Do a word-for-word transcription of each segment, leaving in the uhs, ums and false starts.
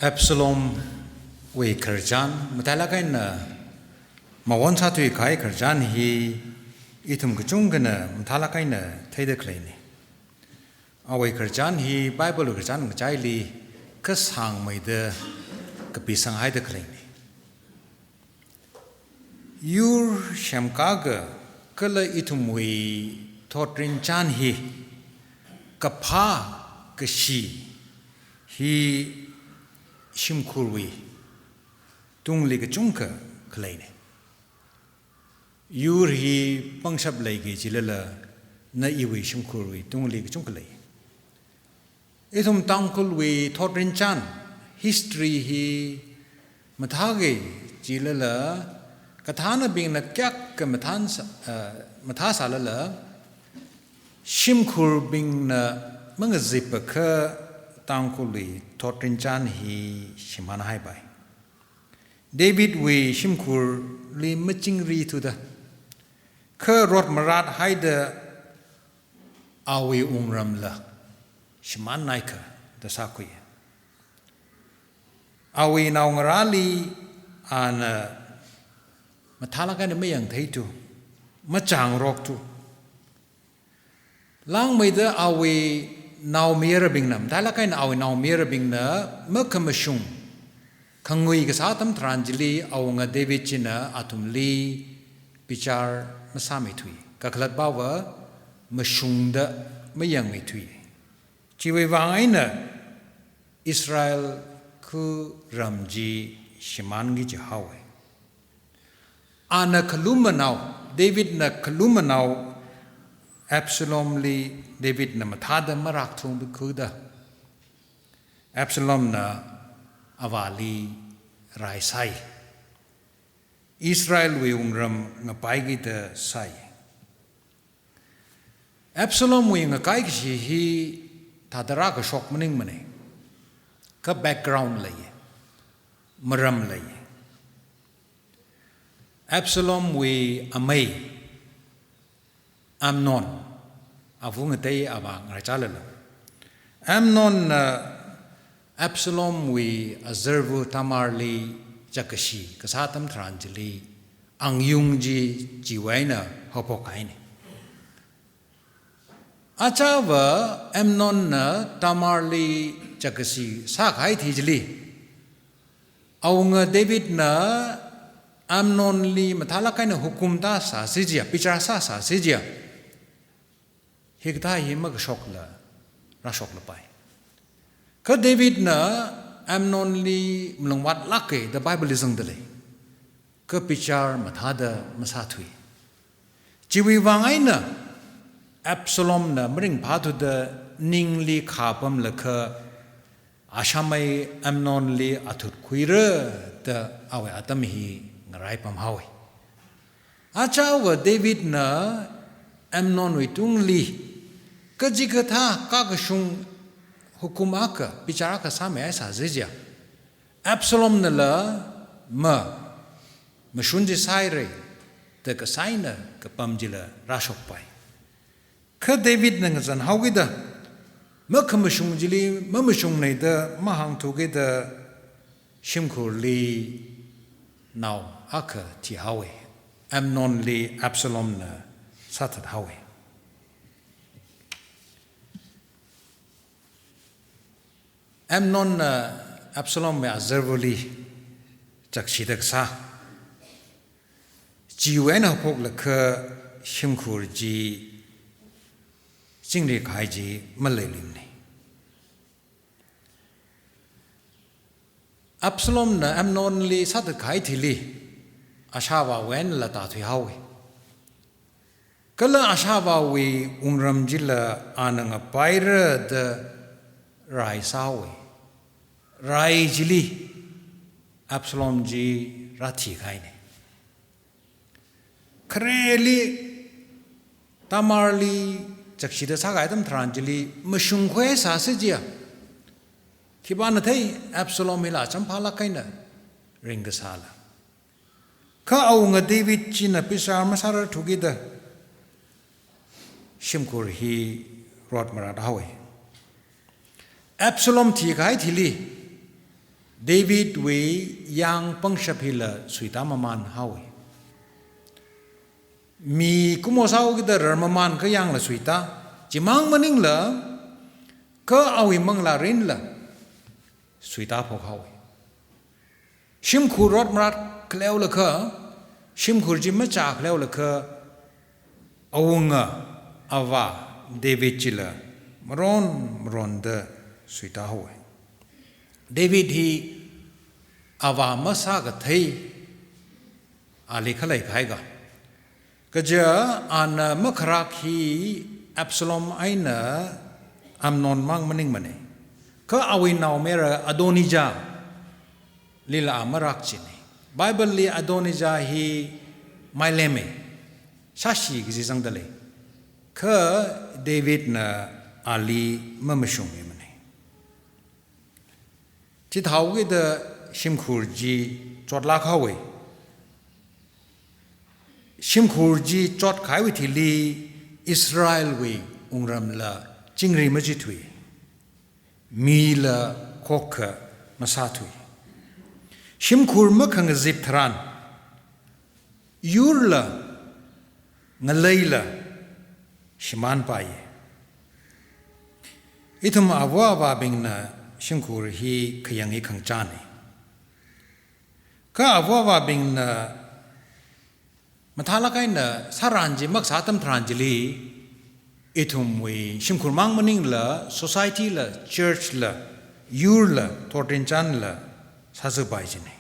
Absalomwui khararchan, matailāk eina mawon sāthuikahai khararchan hi ithum kachungkhana mathālāk eina theida khaleina. Awui khararchan hi Bible khararchan ngachaili kasāngmeida kapisanghaida khaleina. Yur semkakā kala ithumwui thotrinchān hi kaphā kashi hi shimkhurwui tungli kachungkha khaleina. Yur hi pangshap leiki jilala na iwui shimkhurwui tungli kachungkha lei. Ithum Tangkhulwui thotrinchān, history hi mathāki jilala, kathānabingna kayākha mathān sā, eh, mathāsālala, shimkhurbingna mangazipakha Tangkhulwui thotrinchān hi shimānhaipai. Davidwui shimkhurli machingri thuda, kha rotmarat haida awui wungramla shimānnaiakha da sākhui. Awui naongarāli ana mathālāk eina mayangtheithu, machāngarokthu. Langmeida awui naomayarabingna, matailāk eina awui naomayarabingna makhamashung khangui kasā atam tharan chili awunga David china athumli bichar masāmithui. Kakhalatpava mashungda mayangmithui. Chiwui vang eina Israel khuram chi shimānki jihaowa. Ana khalumanao, Davidna khalumanao Absalomli Davidna mathāda marakthungkhuida, Absalomna avāli raisai. Israelwui wungram ngapaikida sai. Absalomwui ngakai kashi hi thāda rākashok maningmana. Kha background lei, maram lei. Absalomwui amei Amnon, ava ngatei ava ngaraichālala, Amnonna Absalomwui azarva Tamarli chakkashi kasā atam tharan chili angyung chi chiwui eina haophokhaina. Achāva Amnonna Tamarli chakkashi sākahai thi chili, awunga Davidna Amnonli mathālāk eina hukum tāsāsi jiakha, bichar sāsāsi jiakha, hikathā hi makashokla rāshoklapai. Kha Davidna Amnonli malungvātlāka da Bibleli zangda lei. Kha bichar mathāda masāthui. Chiwui vang eina Absalomna maringphāthuda ningli khapamlakha, ashāmei Amnonli athut khuira da awui atam hi ngaraipamhaowa. Achāva Davidna Amnonwui tungli kachikathā kakashung hukum akha, bichar akha sāmihaisāsi jiakha, Absalomnala ma, mashun chi sāhaira da kasā eina kapam chila rāshokpai. Kha Davidna ngazanhaokida, makhamashung chili mamashungna da mahāngthukida shimkhurli nao akha thihaowa. Amnonli Absalomna sāthathaowa. Amnonna Absalomwui azarvali chakkashi tākasā, chiwui eina haophoklakha shimkhur chi chingri kahai chi maleiluimana. Absalomna Amnonli sāthatkahai thili, ashāvāwui einala tāthuihaowa. Kala ashāvāwui wungram chila ana ngapaira da rai sāhaowa. Rai chili Absalom chi rāthikahaina. Khareli Tamarli chakshida sākahai atam tharan chili mashungkhuisāsi jiakha, khipāna thei Absalom hila champhālāk eina ringkasāla. Kha awunga David china bichar masārarthukida shimkhur hi rotmarathaowa. Absalom thikahai thili, Davidwui yang pangshap hila suita maman haowa. Mi kumo sāhaokida rarmaman kayāngla suita, chimang maningla, kha awui manglārinla suita phok haowa. Shimkhur rot marat khaleolakha, shimkhur chi machā khaleolakha, awunga, avā David chila maron maronda suita haowa. David hi avā masākathei ali khalei kahai ka. Kaja ana makharak hi Absalom eina Amnon mang maningmana. Kha awui naomayara Adonijah lila a marak china. Bible li Adonijah hi mailema, shashi kaji zangda lei. Kha Davidna ali mamashungmimana. Chithāhaokida shimkhur chi chotlāk haowa. Shimkhur chi chotkahaiwui thili Israelwui wungramla chingri machithui, mila khokkha masāthui. Shimkhur makhangazip tharan, yurla ngaleila shimānpai. Ithum āva āvābingna shimkhur hi khayang hi khangachāna. Kha āva āvābingna mathālāk eina sāran chi makasā atam tharan chili, ithumwui shimkhur mang maningla, society la, church la, yurla, thotrinchānla sāzapai china.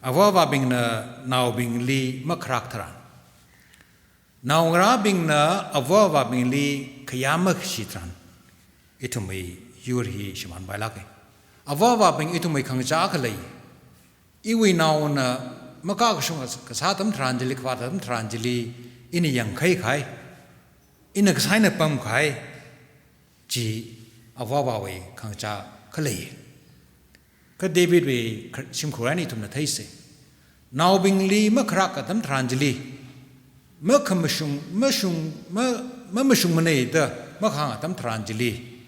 Āva āvābingna naobingli makharak tharan, naongarābingna āva āvābingli khayā makashi tharan, ithumwui yur hi shimānpailāka. Āva āvābing ithumwui khangachā akha lei. Iwui naona makakashung kasā atam tharan chili, kavāt atam tharan chili, ina yangkhai kahai, ina kasā eina pamkahai chi āva āvāwui khangachā khalei. Kha Davidwui khar-, shimkhur eina ithumna theisa. Naobingli makharak atam tharan chili, makhamashung, mashung, ma-, mamashungmana da makhang atam tharan chili,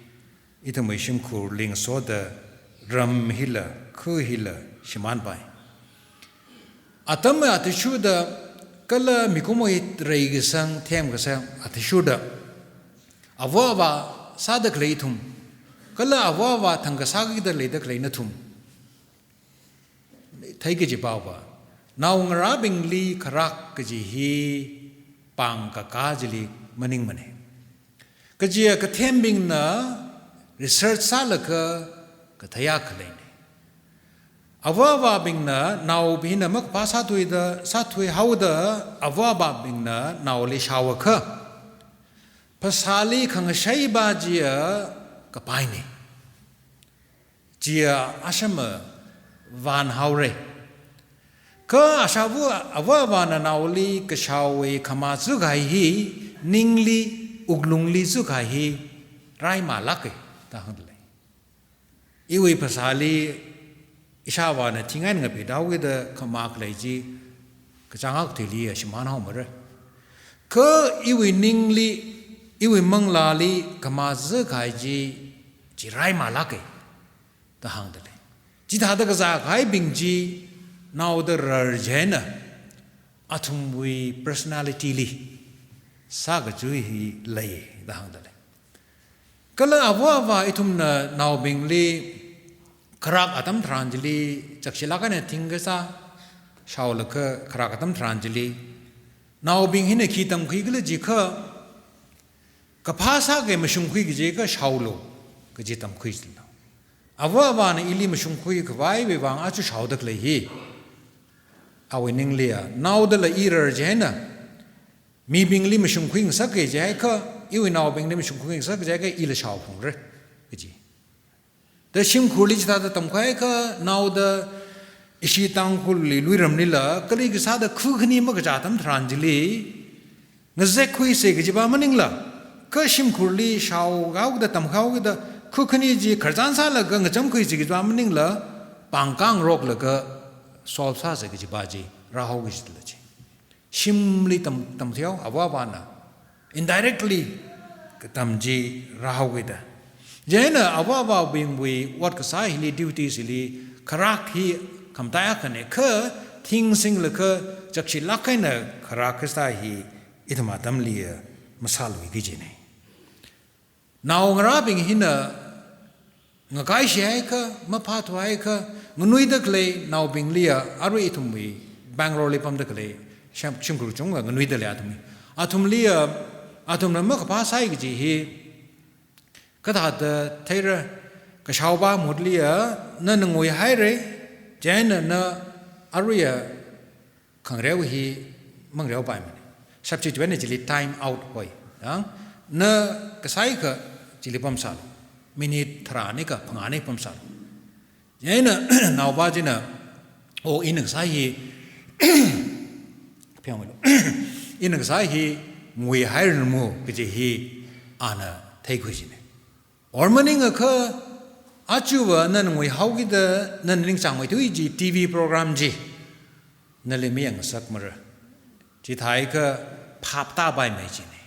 ithumwui shimkhurli ngasoda ram hila, khu hila shimānpai. Atam athishurda kala mikumowui reikasang, themkasang athishurda, āva āvā sāda khalei ithum, kala āva āvā thang kasā kida leida khalei nathum, theikachipaova, naongarābingli kharak kaji hi pāng kakā chili maningmana. Kajiya kathembingna research sālaga katheiya khaleina. Āva āvābingna naobingna makaphā sāthuida, sāthuihaoda āva āvābingna naoli shaoakha, phasāli khangasheiva chiya kapaina. Chiya ashama vānhaora. Kha ashāva āva āvāna naoli kashaowui khamā zukahai hi, ningli, wuklungli zukahai hi raimālāka da hāngda lei. Iwui phasāli ishāvāna thingai ngapidao kida khamā khalei chi kachāng akha thili ya shimānhaomara. Kha iwui ningli, iwui manglāli khamā zukahai chi, chi raimālāka da hāngda lei. Chithāda kazākahaibing chi naoda rar chieina athumwui personality li sākachui hi lei da hāngda lei. Kala āva āvā ithumna naobingli kharak atam tharan chili, chakshilāk eina thingkasā shaolaga kharak atam tharan chili, naobing hina khi tamkhuikhala jiakha, kaphā sākahai mashungkhui kaji akha shaolu kaji tamkhui china. Āva āvāna ili mashungkhui khavaiwui vang aja shaoda khalei hi, awui ningli ya, naodala i rar chieina mibingli mashungkhui ngasaka jiakha, iwui naobingli mashungkhui ngasaka jiakha ila shaophungra kaji. Da shimkhurli chithāda tamkhuiakha, naoda ishi Tangkhulli luiramlila kali kasāda khu khani makachā atam tharan chili, ngazekkhuisa kajiva maningla, kha shimkhurli shaohaokida tamhaokida khu khani chi khararchan sālaga ngachamkhuisa kajiva maningla, pāng khangaroklaga solve sāsa kajiva chi rāhao kajila chi. Shimli tam, tamthuihao āva āvāna. Indirectly katam chi rāhaokida. Chieina ava avābingwui ot kasā hili, duties hili, kharak hi khamataiya khane, kha thing singlaga chakshilāk eina kharak kasā hi ithum atamliya masāluiki kajine. Naongarābing hina ngakaishiakha, maphāthuakha, nganuida khalei naobingliya, arui ithumwui Bangalore li pamda khalei shim-, shimkhur chungva nganuida lei athumli. Athumliya, athumna makaphā sāi kaji hi, kathāda theira, kashao pā mahutliya, nana nguihaira, chieina na aruiya khangareo hi mangareopaimane. Substitute eina chili time out hoi. Yang, na kasāakha chili pamsālu. Minute tharā eina kha phangā eina pamsālu. Chieina naopā china, "Oh, ina kasā hi, pheomilo. Ina kasā hi nguihairanu," kaji hi ana theikhui kajine. Or maningakha, achuva nana nguihaokida nana ningchāngmeithui kaji T V program chi nali mayangsakmara. Chithāakha phap tāpaimei kajine.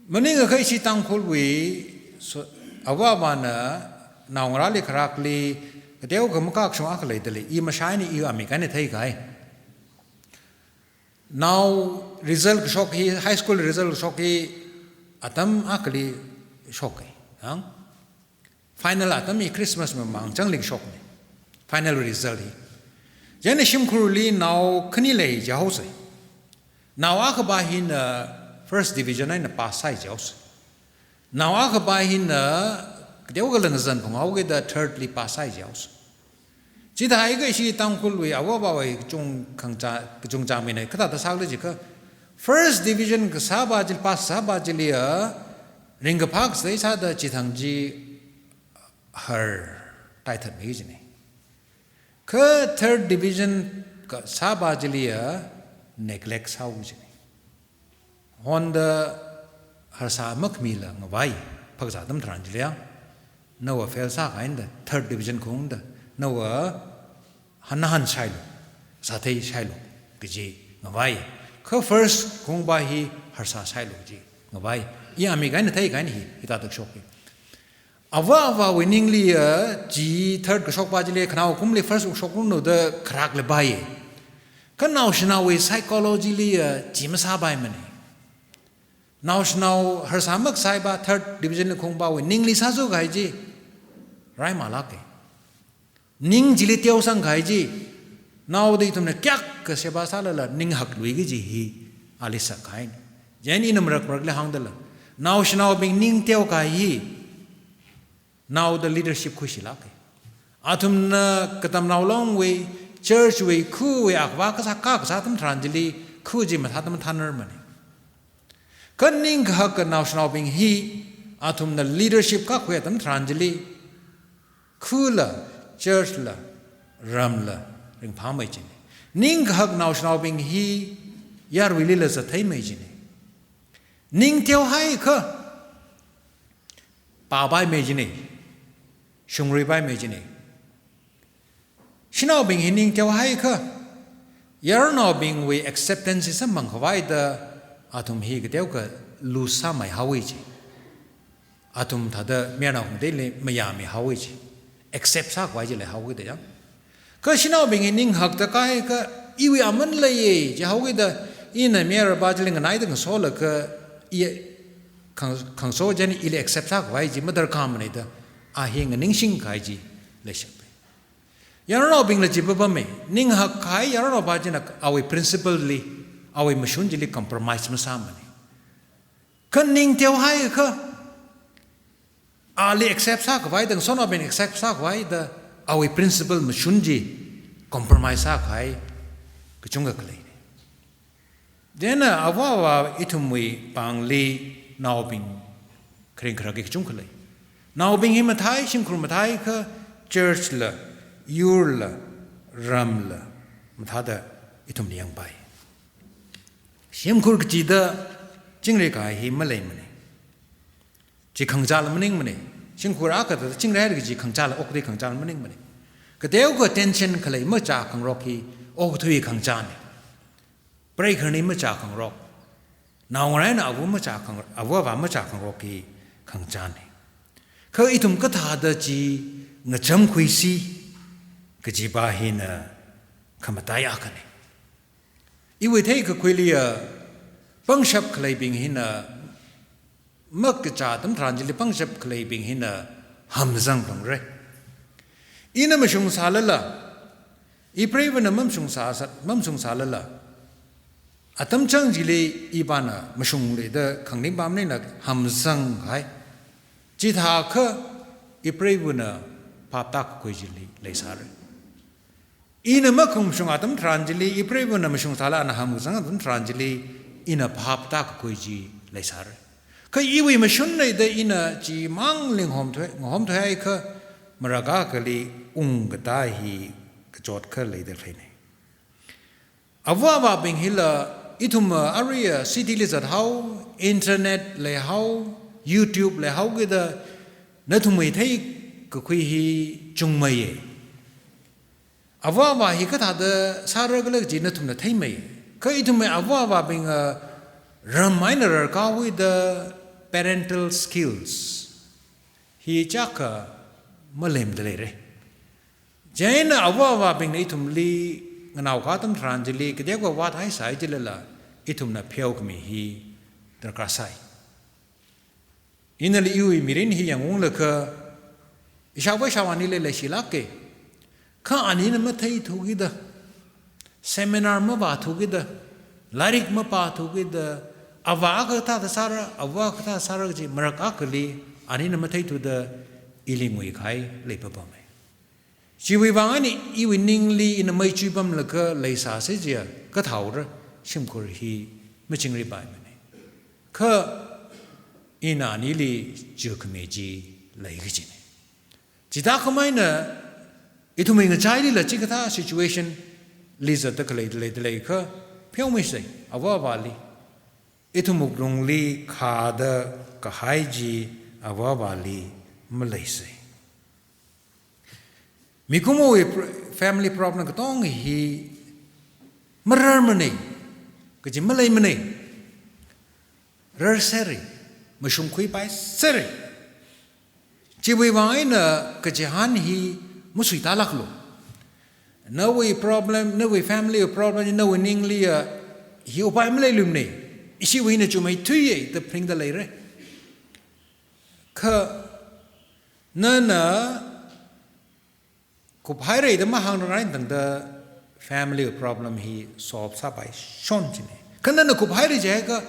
Maningakha ishi Tangkhulwui so, ava avāna naongarāli kharakli kateokha makakashung akha leidalei, i mashai eina i amik eina theikahai. Nao result kashok hi, high school result kashok hi, atam akhali shokhai. Ang? Final atam hi Christmas mamang changli kashokne. Final result hi. Chieina shimkhurli nao khani lei jihaosei. Nao akha pā hina first division eina pass sāi jihaosei. Nao akha pā hina kateokha langzan phunghaokida third li pass sāi jihaosei. Chithāakha ishi Tangkhulwui ava avāwui kachung khangachā, kachungchāmina kathāda sākhala jiakha, first division kasā pā chili, pass sā pā chiliya, ringkaphā kasā sāda chithang chi har taithatmei kajine. Kha third division kasā pā chiliya, neglect sāhaowa kajine. Honda harsā makhamila ngavai, phakazā atam tharan chiliya, nava fail sākahaina da, third division khaungda, nava hanhan shailu, sāthei shailu kaji ngavai. Kha first khaung pā hi harsā shailu kaji ngavai. I amik eina theikahaina hi, hithāda kashok hi. Ava avāwui ningliya, chi third kashok pā chili, khanao kumli first shoknunu da kharakla paiya. Kha naoshinaowui psychology liya, chi masāpaimane. Naoshinao harsā makasai pā, third division li khaung pāwui ningli sāzukahai chi, rai malāke. Ning chili teosangkahai chi, naoda ithumna kayākha seba sālala ning haklui kaji hi ali sakkahaina. Chieina ina marak marakli hāngdala, naoshinaobing ning teokahai hi, naoda leadership khuishilāke. Athumna katamnao longwui, church wui, khawui, akhavā kasā, kakasā atam tharan chili, kha chi mathāda mathānarmane. Kha ning kahaka naoshinaobing hi, athumna leadership kakhui atam tharan chili, khula, church la, ramla, ringphāmei kajine. Ning kahak naoshinaobing hi, yaruilila zatheimei kajine. Ning teohaiakha, pāpaimei kajine, shungruipaimei kajine. Shanaobing hi ning teohaiakha, yarnaobingwui acceptance hi samphangkhavai da, athum hi kateokha lose sāmeihaowa kaji. Athum thāda mayarnao hungteili mayāmihaowa kaji. Accept sākhavai chi leihaowa da yang. Kha shanaobing hi ning hakda kahaiakha, iwui aman leiya jihaowa da, ina mayarpā chili nganaida ngasolaga, i khang-, khangaso chieina ili accept sākhavai chi madarkarmana da, a hi nganingshingkahai chi leishappai. Yarnaobingla chi papamei, ning hakkahai yarnaopā china awui principle li, awui mashun chili compromise masāmane. Kha ning teohaiakha, ali accept sākhavai da, ngasotnaobing accept sākhavai da, awui principle mashun chi compromise sākahai kachungkha khaleine. Chieina ava avā ithumwui pāngli naobing kharing kharaki kachungkha lei. Naobing hi mathei, shimkhur matheiakha church la, yur la, ram la, mathāda ithumli yangpai. Shimkhur kachida chingri kahai hi maleimane. Chi khangachāla maningmane. Shimkhur akha thāda chingri haira kaji khangachāla, okathui khangachāla maningmane. Kateokha tension khalei machā khangarok hi okathui khangachāne. Preikharni machā khangarok. Naongarā eina ava machā khang-, ava avā machā khangarok hi khangachāne. Kha ithum kathāda chi ngachamkhuisi kajipa hina khamataiya akhana. Iwui theikakhuiliya pangshap khaleibing hina, makachā atam tharan chili pangshap khaleibing hina hamzang phangra. Ina mashung sālala, ipreivana mamashung sā, mamashung sālala, atam chang chili ipana mashunglui da khangning pamnina hamzang hai. Chithākha ipreivana phaptākakhui chili leisāra. Ina makhamashung atam tharan chili, ipreivana mashung sāla ana hamzang atam tharan chili, ina phaptākakhui chi leisāra. Kha iwui mashun leida ina chimang lingkhom thoi, ngahom thoi haikha, maraka kali ungkatā hi kachot kha leida khalei ne. Ava avābing hila, ithum aruiya city li zathao, internet leihao, YouTube leihao kida, nathumwui theikakhui hi chungmeiya. Ava avā hi kathāda sāra khala chi nathumna theimei. Kha ithumwui ava avābing, ah, ram eina rarkāhaoda parental skills hi chaka maleimada leira. Chieina ava avābingna ithumli nganaokā atam tharan chili, kateokha vāthaisai chilala, ithumna pheokhami hi darkar sai. Inala iwui mirin hi yangunglaga, ishāvā ishāvā anili leishilāka. Kha anina matheithukida, seminar mavāthukida, lairik mapāthukida, avā kathāda sāra, avā kathāda sāra kaji maraka kali, anina matheithuda ili nguikahai leipapamei. Chiwui vang eina iwui ningli ina mei chuipamlaga leisāsa jiakha kathaora shimkhur hi machingripaimana. Kha ina anili chukhami chi lei kajina. Chithākhamei eina ithumwui ngachailila chikathā situation li zatda khalei, lei, leikha pheomisei, ava avāli. Ithum wuklungli khāda kahai chi ava avāli maleisei. Mikumowui pr-, family problem katonga hi mararmana, kaji maleimana. Rarserra, mashungkhuipaisera. Chiwui vang eina kachihān hi masuitālāklu. Nawui problem, nawui family problem, nawui ningliya hi upai maleiluimana. Ishiwui eina chumeithuiya da phaningda leira. Kha nana kuphaira da mahāngrang tangda family problem hi solve sāpaishon china. Kha nana kuphaira jiakha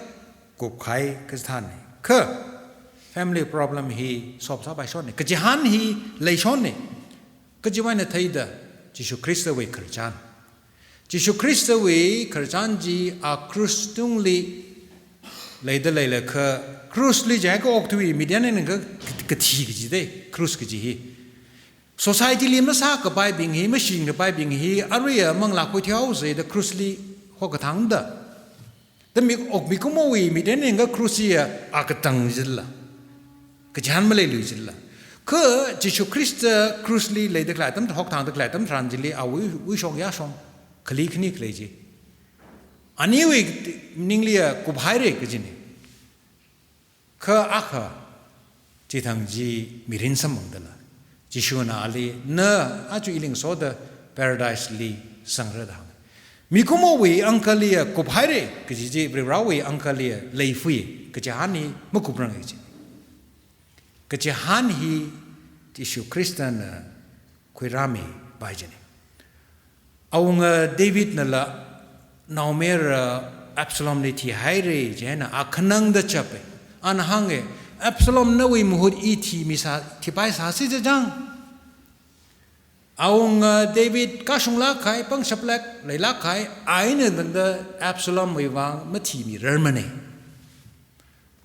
kuphai kachithāna. Kha family problem hi solve sāpaishonna. Kachihān hi leishonna. Kajiwui eina theida Jishu Khristawui khararchan. Jishu Khristawui khararchan chi a krus tungli leida leilakha, krusli jiakha okathui midian eina ka, kathi kaji dei, krus kaji hi. Society li masākapaibing hi, mashingkapaibing hi, aruiya manglā khuithuihaosa da krusli hokathāngda. Da mi, ok, mikumowui midian eina ka krus hiya akatang jila. Kachihān maleilui jila. Kha Jishu Khrista krusli leida khalei atam, hokthāngda khalei atam tharan chili awui, wuishok yāshong khali khani khalei chi. Aniwui ningliya kuphaira kajina. Kha akha chithang chi mirin samphangdala, Jishuna ali, na aja ili ngasoda paradise li zangra da hānga. Mikumowui angkaliya kuphaira kaji chi, Varivarawui angkaliya leifui, kachihān hi makupranga kaji. Kachihān hi Jishu Khristana khuirāmipai jina. Awunga Davidnala naomayara Absalomli thihaira chieina a khanangda chapa. Ana hānga, Absalom nawui mahut i thimi sā, thipaisāsi jajang. Awunga David kashunglāk kahai, pangshap lāk, leilāk kahai, a eina tangda Absalomwui vang mathimi rarmana.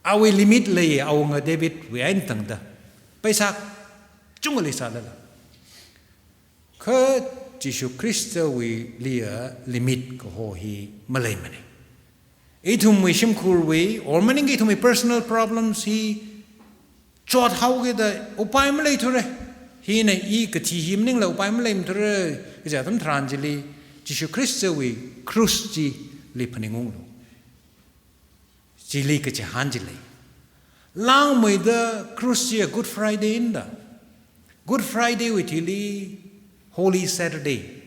Awui limit lei, awunga Davidwui eina tangda. Paisā chunga leisālala. Kha Jishu Khristawuiliya limit kaho hi maleimana. Ithumwui shimkhurwui, or maningakha ithumwui personal problems hi chothaokida upai maleithura. Hina i kathi hi maningla upai maleimathura. Kaja atam tharan chili, Jishu Khristawui krus chili phaningunglu. Chili kachihān chi lei. Langmeida Khrista Good Friday eina, Good Friday wui thili Holy Saturday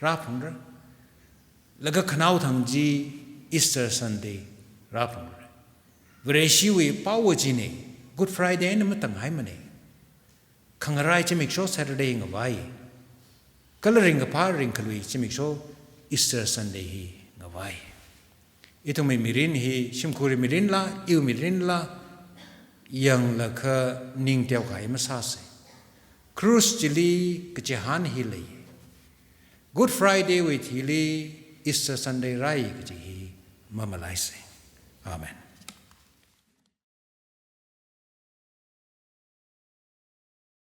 rāphalungra. Laga khanaothang chi Easter Sunday rāphalungra. Vareshiwui pao chi ne, Good Friday eina matānghaimana. Khangarai zimiksho Saturday ngavai. Kala ringkaphā ringkhalui zimiksho Easter Sunday hi ngavai. Ithumwui mirin hi shimkhurwui mirinla, iwui mirinla, yanglakha ning teokha masāsa. Khrista chili kachihān hi lei. Good Friday wui thili Easter Sunday rāi kaji hi mamalaisa. Amen.